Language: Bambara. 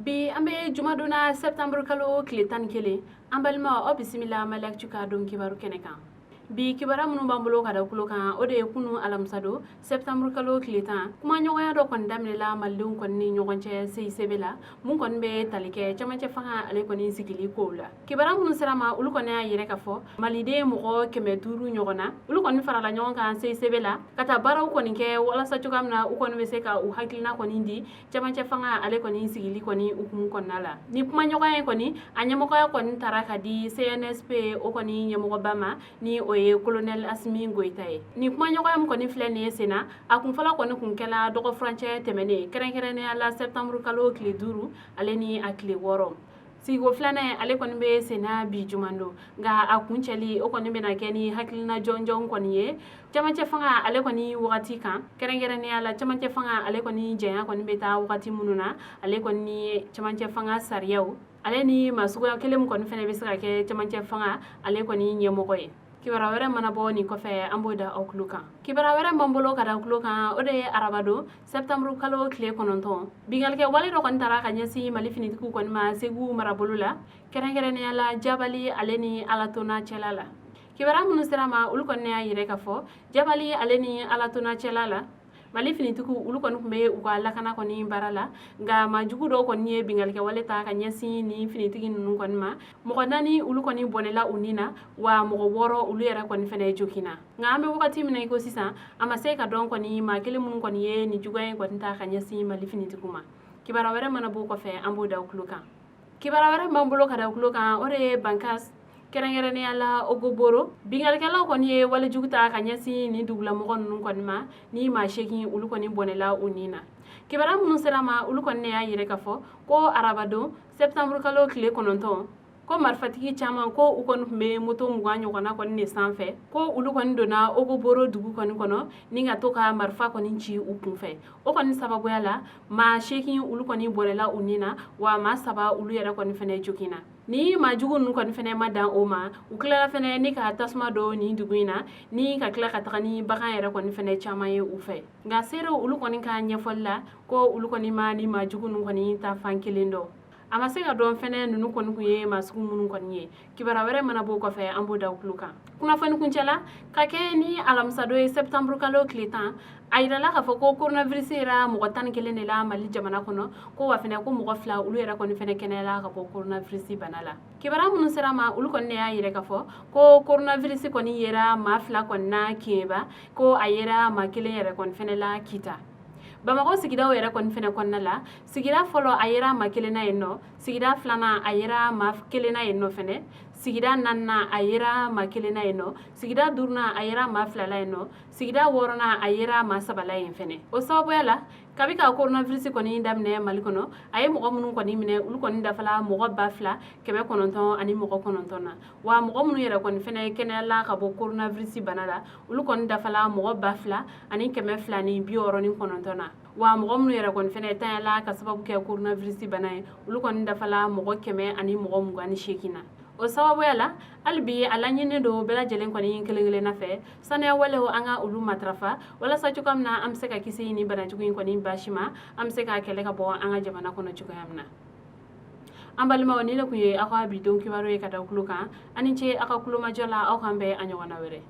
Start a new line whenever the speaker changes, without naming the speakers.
Bi an bɛ jumadon na, septembre kalo tile 11. An balima, aw bisimila Maliactu ka don kibaru kɛnɛ kan. Bi kibaruya minnu b'an bolo ka da tulo kan, o de ye kunu alamisa don, septembre kalo tile 10, kumaɲɔgɔnya dɔ kɔni daminɛla malidenw kɔni ni ɲɔgɔn cɛ CICB la, mun kɔni bɛ tali kɛ cɛmancɛ fanga ale kɔni sigili kow la. Kibaruya minnu sera ma, olu kɔni y'a yira k'a fɔ maliden mɔgɔ 500 ɲɔgɔn na, olu kɔni farala ɲɔgɔn kan CICB la ka taa baaraw kɔni kɛ walasa cogoya min na u kɔni bɛ se ka u hakilina kɔni di cɛmancɛ fanga ale kɔni sigili kɔni hukumu kɔnɔna la. Ni kumaɲɔgɔnya in kɔni, a ɲɛmɔgɔya kɔni taara ka di CNSP o kɔni ɲɛmɔgɔba ma, ni o ye colonel Asimi Goyita ye. Ni kumaɲɔgɔnya min kɔni filɛ nin ye senna, a kunfɔlɔ kɔni kun kɛla dɔgɔfurancɛ tɛmɛnen, kɛrɛnkɛrɛnnenya la septembre kalo tile 5 ale ni a tile 6. Sigiko filanan, ale kɔni bɛ senna bi jumadon, nka a kuncɛli o kɔni bɛna kɛ ni hakilina jɔnjɔn kɔni ye cɛmancɛ fanga ale kɔni wagati kan, kɛrɛnkɛrɛnnenya la cɛmancɛ fanga ale kɔni janya kɔni bɛ taa wagati minnu na, ale kɔni cɛmancɛ fanga sariyaw, ale ni maa suguya kelen min kɔni fana bɛ se ka kɛ cɛmancɛ fanga ale kɔni ɲɛmɔgɔ ye. Kibaruya wɛrɛ mana bɔ nin kɔfɛ, an b'o da aw tulo kan. Kibaruya wɛrɛ b'an bolo ka da tulo kan, o de ye arabadon, septembre kalo tile 9, binkannikɛ wale dɔ kɔni taara ka ɲɛsin Mali finitigiw kɔni ma Segu marabolo la, kɛrɛnkɛrɛnnenya la Jabali ale ni Alatona cɛla la. Kibaruya minnu sera ma, olu kɔni y'a yira k'a fɔ Jabali ale ni Alatona cɛla la, Mali finitigiw olu kɔni tun bɛ u ka lakana kɔni baara la, nka maajugu dɔw kɔni ye binkannikɛ wale ta ka ɲɛsin nin finitigi ninnu kɔni ma. Mɔgɔ naani olu kɔni bɔnɛla u ni na, wa mɔgɔ wɔɔrɔ olu yɛrɛ kɔni fana joginna. Nka an bɛ wagati min na i ko sisan, a ma se ka dɔn kɔni maa kelen minnu kɔni ye nin juguya in kɔni ta ka ɲɛsin Mali finitigiw ma. Kibaruya wɛrɛ mana bɔ kɔfɛ, an b'o da tulo kan. Kibaruya wɛrɛ b'an bolo ka da tulo kan, o de ye Bankas, kɛrɛnkɛrɛnnenya la Ogoboro, binkannikɛlaw kɔni ye walejugu ta ka ɲɛsin nin dugulamɔgɔ ninnu kɔni ma, ni maa seegin olu kɔni bɔnɛla u ni na. Kibaruya minnu sera ma, olu kɔni ne y'a yira k'a fɔ ko arabadon, septembre kalo tile 9, ko marifatigi caman ko u kɔni tun bɛ moto 20 ɲɔgɔnna kɔni de sanfɛ, ko olu kɔni donna Ogoboro dugu kɔni kɔnɔ ni ka to ka marifa kɔni ci u kunfɛ. O kɔni sababuya la, maa seegin olu kɔni bɔnɛla u ni na, wa maa saba olu yɛrɛ kɔni fɛnɛ joginna. Ni maa jugu ninnu kɔni fɛnɛ ma dan o ma, u tilala fɛnɛ ni ka tasuma don nin dugu in na, ni ka tila ka taga ni bagan yɛrɛ kɔni fɛnɛ caman ye u fɛ. Nka seerew olu kɔni ka ɲɛfɔli la, ko olu kɔni ma ni maa jugu ninnu kɔni ta fan kelen dɔn. A ma se ka dɔn fɛnɛ ninnu kɔni kun ye maa sugu minnu kɔni ye. Kibaruya wɛrɛ mana bɔ kɔfɛ, an b'o da tulo kan. Kunnafoni kuncɛla ka kɛ ni alamisadon ye, septembre kalo tile 10, a yirala k'a fɔ ko coronavirus yera mɔgɔ 11 de la Mali jamana kɔnɔ, ko wa fɛnɛ ko mɔgɔ fila olu yɛrɛ kɔni fɛnɛ kɛnɛyala ka bɔ coronavirus bana la. Kibaruya minnu sera ma, olu kɔni ne y'a yira k'a fɔ ko coronavirus kɔni yera maa fila kɔni na Keyeba, ko a yera maa kelen yɛrɛ kɔni fɛnɛ la Kita. Bamakɔ sigidaw yɛrɛ kɔni fɛnɛ kɔnɔna la, sigida fɔlɔ, a yera maa kelen na yen nɔ. Sigida filanan, a yera maa kelen na yen nɔ fɛnɛ. Sigida naaninan, a yera maa kelen na yen nɔ. Sigida duurunan, a yera maa fila la yen nɔ. Sigida wɔɔrɔnan, a yera maa saba la yen fɛnɛ. O sababuya la, kabi ka coronavirus kɔni daminɛ Mali kɔnɔ, a ye mɔgɔ minnu kɔni minɛ, olu kɔni dafala mɔgɔ 2909 na, wa mɔgɔ minnu yɛrɛ kɔni fɛnɛ kɛnɛyala ka bɔ coronavirus bana la, olu kɔni dafala mɔgɔ 2269 na, wa mɔgɔ minnu yɛrɛ kɔni fɛnɛ tanyala ka sababu kɛ coronavirus bana ye, olu kɔni dafala mɔgɔ 128 na. O sababuya la, hali bi a laɲininen don bɛɛ lajɛlen kɔni kelen kelenna fɛ, saniya walew, an ka olu matarafa walasa cogoya min na an bɛ se ka kisi ni banajugu in kɔni baasi ma, an bɛ se ka kɛlɛ ka bɔ an ka jamana kɔnɔ cogoya min na. An balimaw, ni ne kun ye aw ka bi don kibaru ye ka da tulo kan. Aw ni ce aw ka kulomajɔ la. Aw k'an bɛn a ɲɔgɔnna wɛrɛ.